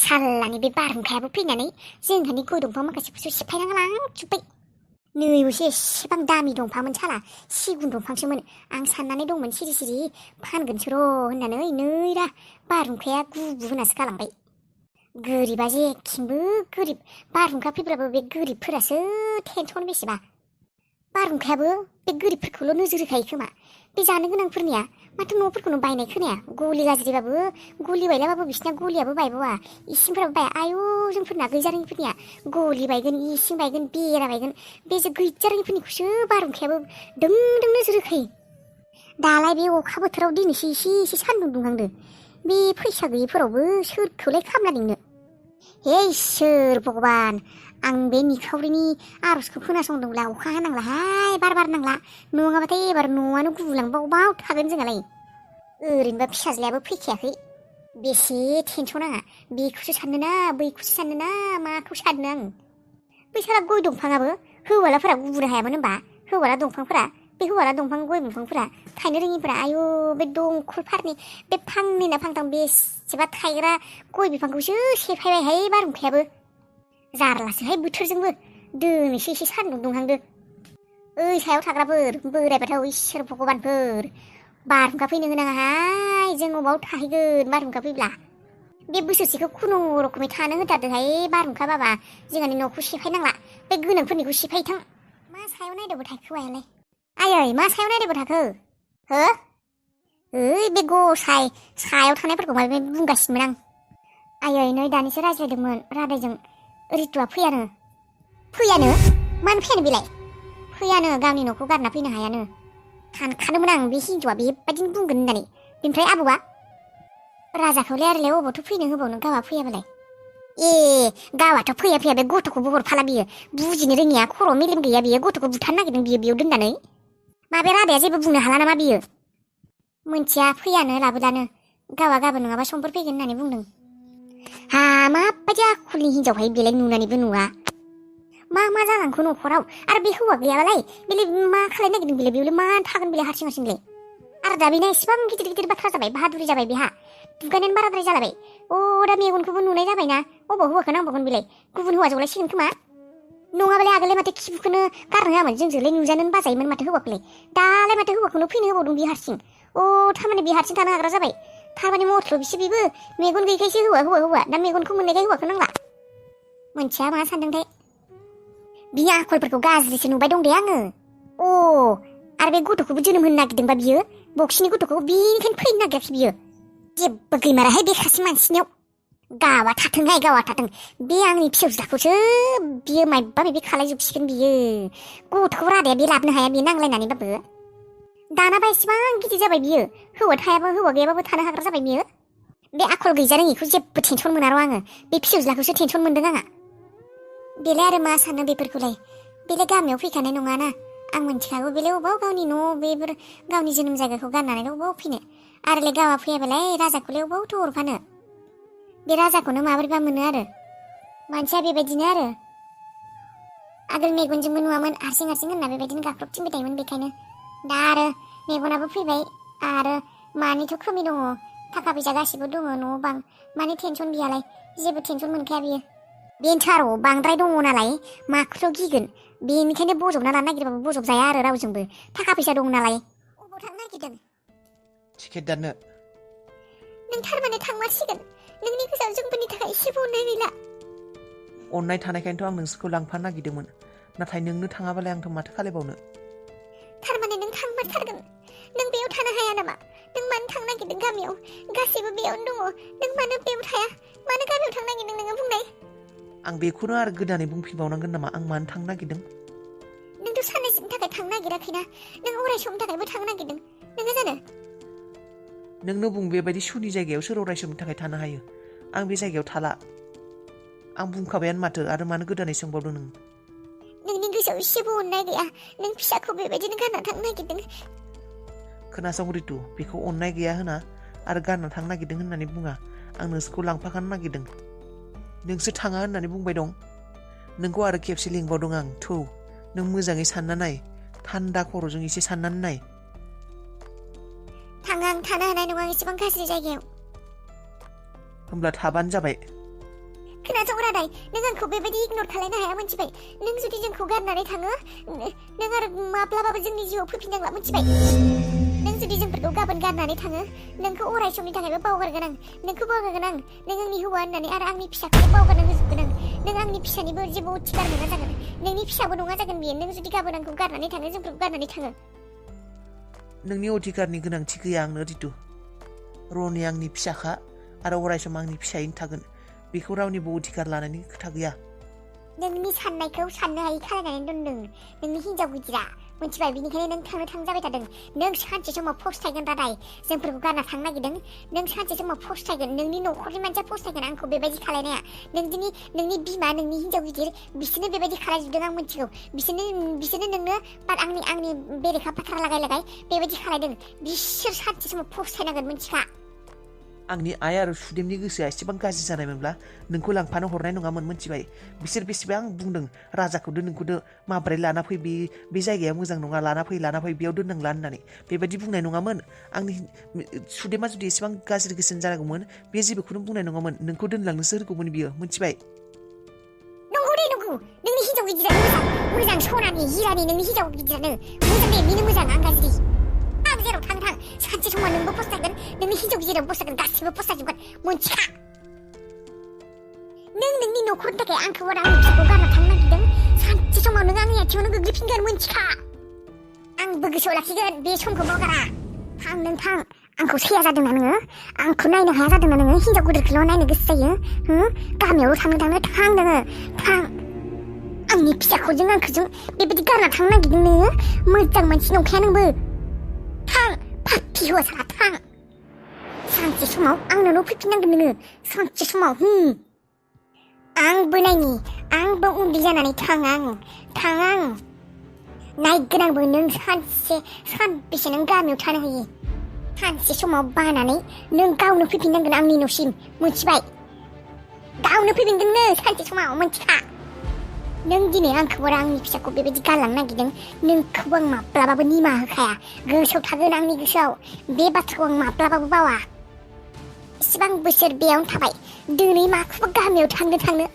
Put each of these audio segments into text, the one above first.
साल्लानि बे बारहुंखायाबो फैनानै जोंहानि गय दंफां माखासेखौसो सिफायना लांजोब्बाय। नैबेसो एसेबां दामि दंफांमोन साला सिगुन दंफांसोमोन। आं साननानै दंमोन सिरि सिरि फानगोनसो र' होननानै नैरा बारहुंखाया गुबु होनासो गालांबाय। गोरिबा जेथिंबो गोरिब। बारहुंखा फैब्लाबो बे गोरिबफोरासो टेनसन बेसेबा। बारहुंखायाबो बे गोरिबफोरखौल' नोजोर होखायो खोमा। बे जानो गोनांफोरनिया माथो न'फोरखौनो बायनाय खोनाया। गलि गाज्रिबाबो गलि बायलाबाबो बिसिना गलियाबो बायबावा, इसिंफोराबो बाया। आयु जोंफोरना गैजारोङिफोरनिया गलि बायगोन, इसिं बायगोन, बेरा बायगोन। बे जे गैजारोङिफोरनिखौसो बारहुंखायाबो दों दों नोजोर होखायो। दालाय बे अखा बोथोराव दिनैसो एसे सान्दुं दुंहांदो। बे फैसा गैयिफोरावबो सोरखौलाय खामना लिंनो। हे इसोर भगबान, आं बे निखावरिनि आर'जखौ खोनासंदोंब्ला अखा हानांलाहाय, बार बारनांला। नङाबाथाय एबार न'आनो गुबुलांबा बबाव थागोन जोंहालाय। ओरैनोबा फिसाज्लायाबो फैखायाखै। बेसे टेनसन आंहा। बेखौसो साननोना बैखौसो साननोना माखौ साननो आं। बै साला गय दंफाङाबो हौवालाफोरा गुबुनो हायामोन होनबा। हौवाला दंफांफोरा, बे हौवाला दंफां गय दंफांफोरा थायनो रोङिफोरा आयु बे दंखलफोरनि बे फांनै ना फांथाम बेसेबा थायग्रा गय बिफांखौसो सेफायबायहाय बारहुंखायाबो। जारलासोहाय बोथोरजोंबो। दिनैसो एसे सान्दुं दुंहांदो। ओइ सायाव थाग्राफोर, बोराय बाथौ इसोर भगबानफोर, बारहुंखा फैनो होनाङाहाय। जों अबाव थाहैगोन बारहुंखा फैब्ला। बे बोसोरसेखौ खुनुरुखुमै थानो होथारदोहाय बारहुंखा बाबा। जोंहानि न'खौ सेफायनांला, बे गोनांफोरनिखौ सेफायथों। मा सायाव नायदावबाय थाखो आयालाय? आयै मा सायाव नायदावबाय थाखो? हो? ओइ बे गसाय सायाव थानायफोरखौ माबा बुंगासिनोमोन आं। आयै नै दानिसो रायज्लायदोंमोन रादायजों। रितुआ फैयानो। फैयानो? मानो फैयानो बेलाय? फैयानो, गावनि न'खौ गारना फैनो हायानो। सानखादोंमोन आं बे हिन्जावआ बेबायदिनो बुंगोन होननानै। बेनिफ्राय आबौआ? राजाखौलाय आरोलाय अबावथ' फैनो होबावनो गावआ फैयाबालाय। ए गावआथ' फैया बे गथ'खौबो हरफाला बियो। बुजिनो रोङिया, खर' मेलेम गैया बियो। गथ'खौ बुथारनो नागिरदों बियो बेयाव दोननानै। माबे रादाया जेबो बुंनो हाला नामा बियो? मोनथिया, फैयानो लाबोलानो। गावआ गाबोन नङाबा समफोर फैगोन होननानै बुंदों। हा माबायदि आखलनि हिन्जावहाय बेलाय नुनानैबो नुवा। मा जालांखो न'खराव? आरो बे हौवा गैयाबालाय बेलाय मा खालायनो नागिरदों बेलाय? बेयावलाय मा थागोन बेलाय हारसिं हारसिंलाय? आरो दा बेना इसिबां गिदिर बाथ्रा जाबाय, बाहादुरि जाबाय बेहा। दुगानायानो बाराद्राय जालाबाय। दा मेगनखौबो नुनाय जाबायना। अबाव हौवाखौ नांबावगोन बेलाय? गुबुन हौवाजोंलायसिगोन खोमा। नङाबालाय आगोललाय माथो खिबुखौनो गारनो होआमोन। जोंजोंलाय नुजानोनो बाजायोमोन माथो हौवाखौलाय। दालाय माथो हौवाखौनो फैनो होबावदों बियो हारसिं। थारमाने बे हारसिं थानो हाग्रा जाबाय। थारमाने मथ्लब बिसो बेबो। मेगन गैयैखायसो हौवा दा मेगनखौ मोननायखाय हौवाखौ नांला। मोनथिया मा सानदोंथाय। बिनि आखलफोरखौ गाज्रिसो नुबाय दं दे आङो। आरो बे गथ'खौबो जोनोम होनो नागिरदोंबा बियो, बक्सिनि गथ'खौ, बेनिखायनो फैनो नागिराखै बियो। जेबो गैमाराहाय बे खासि मानसिनियाव। गावा थाथों। बे आंनि फिसौज्लाखौसो बियो मायबा मायबि खालायजोबसिगोन बियो। गथ'खौ रादाया बे लाबोनो हाया बियो नांलायनानैबाबो। दानाबा एसेबां गिदिर जाबाय बियो। हौवा गैयाबाबो थानो हाग्रा जाबाय बियो। बे आखल गैजारोङिखौ जेबो टेनसन मोना र' आङो। बे फिसौज्लाखौसो टेनसन मोनदों आंहा। बेलाय आरो मा सानो बेफोरखौलाय? बेलाय गामियाव फैखानाय नङाना। आं मिन्थिखागौ बेलाय अबाव गावनि न' बेफोर गावनि जोनोम जायगाखौ गारनानै अबाव फैनो। आरोलाय गावआ फैयाबालाय राजाखौलाय अबावथो हरफानो। बे राजाखौनो माबोरैबा मोनो आरो। मानसिया बेबायदिनो आरो। आगोल मेगनजोंबो नुवामोन, हारसिं होनना बेबायदिनो गाख्रबथिंबाय थायोमोन। बेखायनो दा आरो मेगनाबो फैबाय, आरो मानिथ' खमि दङ। थाखा फैसा गासिबो दङ, न' बां। मानि टेनसन बियालाय? जेबो टेनसन मोनखाया बियो। बेनोथ' आरो बांद्राय दङ नालाय माखौथ' गिगोन। बेनिखायनो बजबना लानो नागिरबाबो बजब जाया आरो रावजोंबो। थाखा फैसा दं नालाय। अबाव थांनो नागिरदों? टिकेट दाननो। नों थारमाने थांमारसिगोन? नोंनि गोसोआव जोंफोरनि थाखाय एसेबो अननाय गैला? अननाय थानायखायनोथ' आं नोंसोरखौ लांफानो नागिरदोंमोन। नाथाय नोंनो थाङाबालाय आंथ' माथो खालायबावनो। थारमाने नों थांमारथारगोन? नों बेयाव थानो हाया नामा? नों मानो थांनो नागिरदों गामियाव? गासैबो बेयावनो दङ। नों मानो बेयाव थाया? मानो गामियाव थांनो नागिरदों नोङो बुंनाय? आं बेखौनो आरो गोदानै बुंफिनबावनांगोन नामा आं मानो थांनो नागिरदों? नोंथ' साननैसोनि थाखाय थांनो नागिराखैना। नों अराय समनि थाखायबो थांनो नागिरदों। नोङो जानो? नोंनो बुं, बेबायदि सुनि जायगायाव सोर अराय समनि थाखाय थानो हायो? आं बे जायगायाव थाला। आं बुंखाबायानो माथो, आरो मानो गोदानै सोंबावदों नों? नोंनि गोसोआव एसेबो अननाय गैया। नों फिसाखौ बेबायदिनो गारना थांनो नागिरदों। खोनासं रितु, बेखौ अननाय गैया होना आरो गारना थांनो नागिरदों होननानै बुङा। आं नोंसोरखौ लांफाखानो नागिरदों। नोंसो थाङा होननानै बुंबाय दं। नोंखौ आरो खेबसे लिंबावदों आं। थौ, नों मोजाङै सानना नाय। थान्दा खर'जों एसे साननानै नाय। आं थानो हानाय नङा एसेबां गाज्रि जायगायाव। होमब्ला थाबानो जाबाय। खोनासं रादाय नों आंखौ बेबायदि इगनर खालायनो हाया मोनथिबाय नों जुदि जोंखौ गारनानै थाङो नों आरो माब्लाबाबो जोंनि जिउआव फैफिननांला मोनथिबाय नों जुदि जोंफोरखौ गाबोन गारनानै थाङो नोंखौ अराय समनि थाखायबो बावगारगोन आं नोंखौ बावगारगोन आं नों आंनि हौवा होननानै आरो आंनि फिसाखौबो बावगारनो होजोबगोन आं नों आंनि फिसानिबो जेबो अधिकार मोना जागोन नोंनि फिसाबो नङा जागोन बियो नों जुदि गाबोन आंखौ गारनानै थाङो जोंफोरखौ गारनानै थाङो नोंनि अधिकारनि गोनांथि गैया आंनो रितु रनि आंनि फिसाखा आरो अराय सम आंनि फिसायैनो थागोन बेखौ रावनिबो अधिकार लानायनि खोथा गैया नोंनि साननायखौ साननो हायि खालायनानै दोनदों नोंनि हिनजाव गिदिरा मोनथिबाय बिनिखायनो नों थांनो जाबाय थादों नों सानसे समाव फस्थायगोन रादाय जोंफोरखौ गारना थांनो नागिरदों नों सानसे समाव फस्थायगोन नोंनि न'खरनि मानसिया फस्थायगोन आंखौ बेबायदि खालायनाया नोंनि बिमा नोंनि हिनजाव गिदिर बिसोरनो बेबायदि खालायजोबदों आं मिथिगौ बिसोरनो नोंनो आंनि बेरेखा बाथ्रा लागाय बेबायदि खालायदों बिसोर सानसे समाव फस्थायनांगोन मिथिखा आंनि आइ आरो सुदेमनि गोसोआ एसेबां गाज्रि जानायमोनब्ला नोंखौ लांफानो हरनाय नङामोन मोनथिबाय बिसोर बेसेबां बुंदों राजाखौदो नोंखौदो माबोरै लाना फै बे जायगाया मोजां नङा लाना फै बेयाव दोननांला होननानै बेबायदि बुंनाय नङामोन आंनि सुदेमा जुदि एसेबां गाज्रि गोसोन जानांगौमोन बे जेबोखौनो बुंनाय नङामोन नोंखौ दोनलांनोसो होगौमोन बियो मोनथिबाय नंगौ नोंनि हिनजाव गिदिरानो मोजां सनानि हिरानि नोंनि हिनजाव गिदिरानो मोजां दे बेनो मोजां आं गाज्रि आं जेराव थां सानसे समाव नोंबो फस्थायगोन नोंनि हिनजाव गिदिराव फस्थायगोन गासिबो फस्थायजोबगोन मोनथिखा नों नोंनि न'खरनि थाखाय आंखौ आरो आंनि फिसाखौ गारना थांनो नागिरदों सानसे समाव नों आंनि आथिङावनो गोग्लैफिनगोन मोनथिखा आंबो गोसोआव लाखिगोन बे समखौ बावगारा थां आंखौ सैया जादोंना नोङो आंखौ नायनो हाया जादोंना नोङो हिनजाव गिदिरखौल' नायनो गोसो जायो गामियावल' थांनो थां नोङो थां आंनि फिसाखौजों आंखौजों बेबायदि गारना थांनो नागिरदों नोङो मोजां मानसि नंखाया नोंबो थां पापि हौवासा थां सानसे समाव आंनाव फैफिननांगोन नोङो सानसे समाव आंबो उन्दै जानानै थां आं नायगोन आंबो नों सानबेसे नों गामियाव थानो हायो सानसे समाव बानानै नों गावनो फैफिननांगोन आंनि न'सिम मोनथिबाय गावनो फैफिनगोननो सानसे समाव मोनथिखा नों दिनै आंखौ आरो आंनि फिसाखौ बेबायदि गारलांनो नागिरदों नोंखौबो आं माब्लाबाबो निमाहा होखाया गोसोआव थागोन आंनि गोसोआव बे बाथ्राखौ आं माब्लाबाबो बावा इसिबां बोसोर बेयावनो थाबाय दिनै माखौबा गामियाव थांनो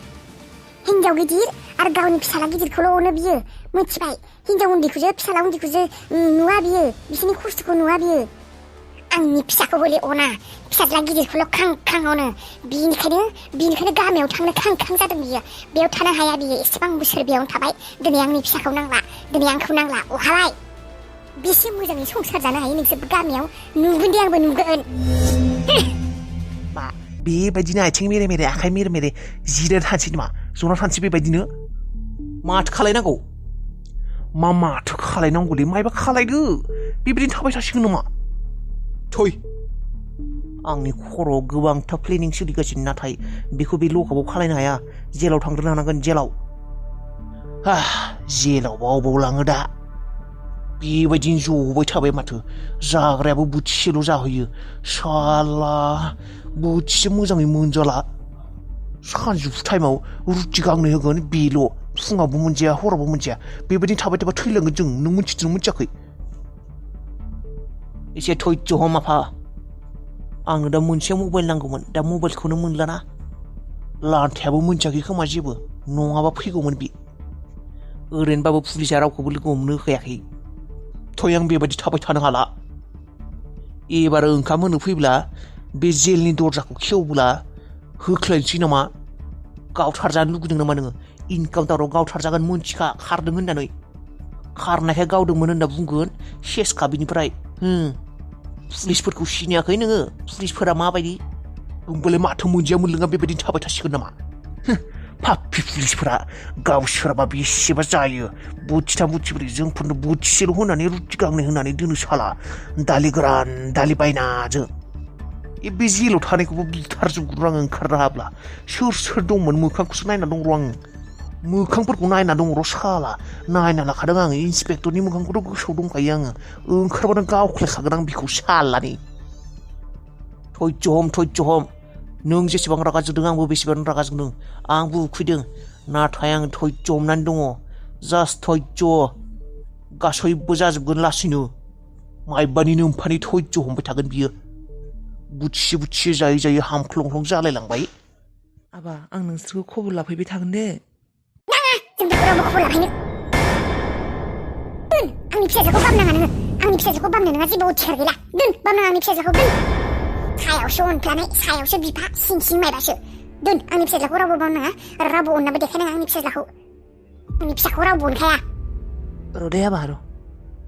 हिनजाव गिदिर आरो गावनि फिसाला गिदिरखौल' अनो बियो मोनथिबाय हिनजाव उन्दैखौसो फिसाला उन्दैखौसो नुवा बियो बिसोरनि खस्थ'खौ नुवा बियो आंनि फिसाखौ हले अना फिसाज्ला गिदिरखौल' खां अनो बिनिखायनो गामियाव थांनो खां जादों बियो बेयाव थानो हाया बियो एसेबां बोसोर बेयावनो थाबाय दिनै आंनि फिसाखौ नांला दिनै आंखौ नांला अहालाय बेसे मोजाङै संसार जानो हायो नोंसोरबो गामियाव नुगोन दे आंबो नुगोन बेबायदिनो आथिं मेरे आखाइ मेरे जिरायना थानोसै नामा जना थानोसै बेबायदिनो माथो खालायनांगौ माथो खालायनांगौलै मायबा खालायदो बेबायदिनो थाबाय थासिगोन नामा थै आंनि खर'आव गोबांथा प्लेनिं सोलिगासिनो नाथाय बेखौ बे लकआपआव खालायनो हाया जेलाव थांग्रोनो हानांगोन जेलाव बाव लाङो दा बेबायदिनो जबाय थाबाय माथो जाग्रायाबो बोथिसेल' जाहोयो साला बोथिसे मोजाङै मोनजाला सानजौफु टाइमाव रुटि गांनै होगोन बेल' फुङावबो मोनजाया हरावबो मोनजाया बेबायदिनो थाबाय थाबा थैलांगोन जों नों मिथिदों मिथियाखै एसे धैर्य हम आफा आंनो दा मोनसे मबाइल नांगौमोन दा मबाइलखौनो मोनलाना लान्थायाबो मोनथियाखै खोमा जेबो नङाबा फैगौमोन बे ओरैनोबाबो पुलिसा रावखौबो लोगो हमनो होखायाखै थै आं बेबायदि थाबाय थानो हाला एबार ओंखाम होनो फैब्ला बे जेलनि दरजाखौ खेवब्ला होख्लायनोसै नामा गावथारजानो लुगैदों नामा नोङो इनकाउन्टाराव गावथारजागोन मोनथिखा खारदों होननानै खारनायखाय गावदोंमोन होनना बुंगोन सेसखा बिनिफ्राय पुलिसफोरखौ सिनायाखै नोङो पुलिसफोरा माबायदि बुंबालाय माथो मोनजाया मोनलोङा बेबायदिनो थाबाय थासिगोन नामा पापि पुलिसफोरा गावसोरबा बेसेबा जायो बोथिथाम बोथिब्रै जोंफोरनो बोथिसेल' होनानै रुटि गांनै होनानै दोनो साला दालि गोरान दालि बायनाजों बे जेलाव थानायखौबो बुथारजोबगोन आं ओंखारनो हाब्ला सोर दंमोन मोखांखौसो नायना दं र' आं मोखांफोरखौ नायना दं र' साला नायना लाखादों आङो इन्सपेक्टरनि मोखांखौथ' गोसोआव दंखायो आङो ओंखारबानो गावख्लायखागोन आं बेखौ सालानि धैर्य हम नों जेसेबां रागा जोंदों आंबो बेसेबां रागा जोंदों आंबो उखैदों नाथाय आं धैर्य हमनानै दङ जास्ट धैर्य गासैबो जाजोबगोन लासैनो माइबानि नोमफानि धैर्य हमबाय थागोन बियो बुथिसे जायै हामख्लंख्लं जालायलांबाय आबा आं नोंसोरखौ खबर लाफैबाय थागोन दे जोंफोरखौ रावबो खबर लाफैनो दोन आंनि फिसाजोखौ बामनाङा नोङो आंनि फिसाजोखौ बामनो नोंहा जेबो अधिकार गैला दोन बामनाङा आंनि फिसाजोखौ दोन सायावसो अनफ्लानाय सायावसो बिफा सिं सिं मायबासो दोन आंनि फिसाज्लाखौ रावबो बामनाङा रावबो अननाबो देखायनाङा आंनि फिसाज्लाखौ आंनि फिसाखौ रावबो अनखाया र' दे आबा र'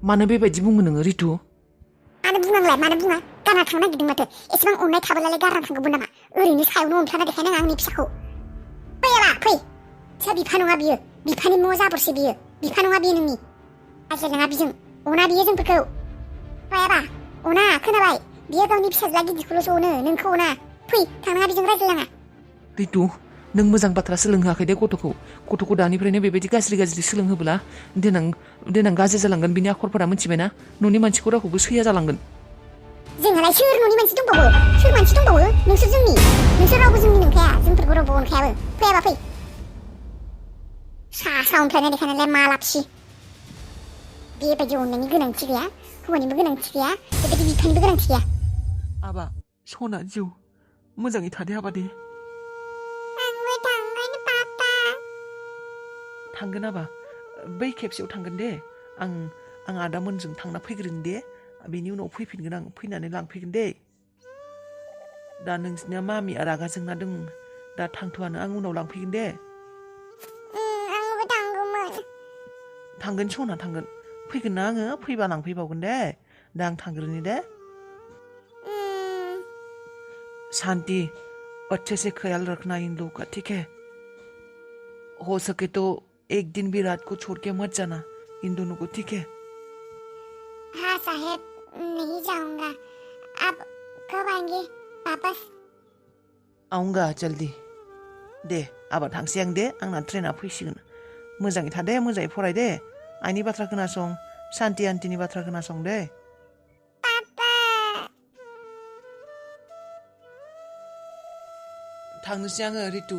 मानो बेबायदि बुङो नोङो रितु मानो बुंनांलाय मानो बुङा गारना थांनो नागिरदों माथो एसेबां अननाय थाबोलालाय गारना थांगौमोन नामा ओरैनो सायावनो अनफ्लाना देखायनाङा आंनि फिसाखौ फै आबा फै सोर बिफा नङा बियो बिफानि म' जाबोरसो बियो बिफा नङा बियो नोंनि आजै नङा बिजों अना बियो जोंफोरखौ फै आबा अना खोनाबाय बियो गावनि फिसाज्ला गिदिरखौल'सो अनो नोंखौ अना फै थांनाङा बिजों रायज्लायनाङा रितु नों मोजां बाथ्रा सोलोंहोआखै दे गथ'खौ दानिफ्रायनो बेबायदि गाज्रि सोलोंहोब्ला देनां गाज्रि जालांगोन बिनि आखलफोरा मिथिबायना न'नि मानसिखौ रावखौबो सैया जालांगोन जोंहालाय सोर न'नि मानसि दंबावो सोर मानसि दंबावो नोंसोर रावबो जोंनि नंखाया जोंफोरखौ रावबो अनखायाबो फै आबा फै सा अनफ्लायना देखायनायलाय मा लाबसि बेबायदि अननायनि गोनांथि गैया हौवानिबो गोनांथि गैया बेबायदि बिफानिबो गोनांथि गैया आबा सना जिउ मोजाङै थादे आबा दे आंबो थांगोन पापा थांगोन आबा बै खेबसेयाव थांगोन दे आं आदामोनजों थांना फैग्रोन दे बेनि उनाव फैफिनगोन आं फैनानै लांफैगोन दे दा नोंसिना मामिया रागा जोंना दं दा थांथ'आनो आं उनाव लांफैगोन दे आंबो थांगौमोन थांगोन सना थांगोन फैगोन ना आङो फैबा लांफैबावगोन दे दा आं थांग्रोनि दे शांति अच्छे से ख्याल रखना इन लोगों का ठीक है हो सके तो एक दिन भी रात को छोड़ के मत जाना इन दोनों को ठीक है हाँ साहेब नहीं जाऊंगा अब कब आएंगे वापस आऊंगा जल्दी दे आबा थांसै आं दे आंना ट्रेना फैसिगोन मोजाङै था दे मोजाङै फराय दे आइनि बाथ्रा खोनासं शांति आन्टिनि बाथ्रा खोनासं दे थांनोसै आङो रितु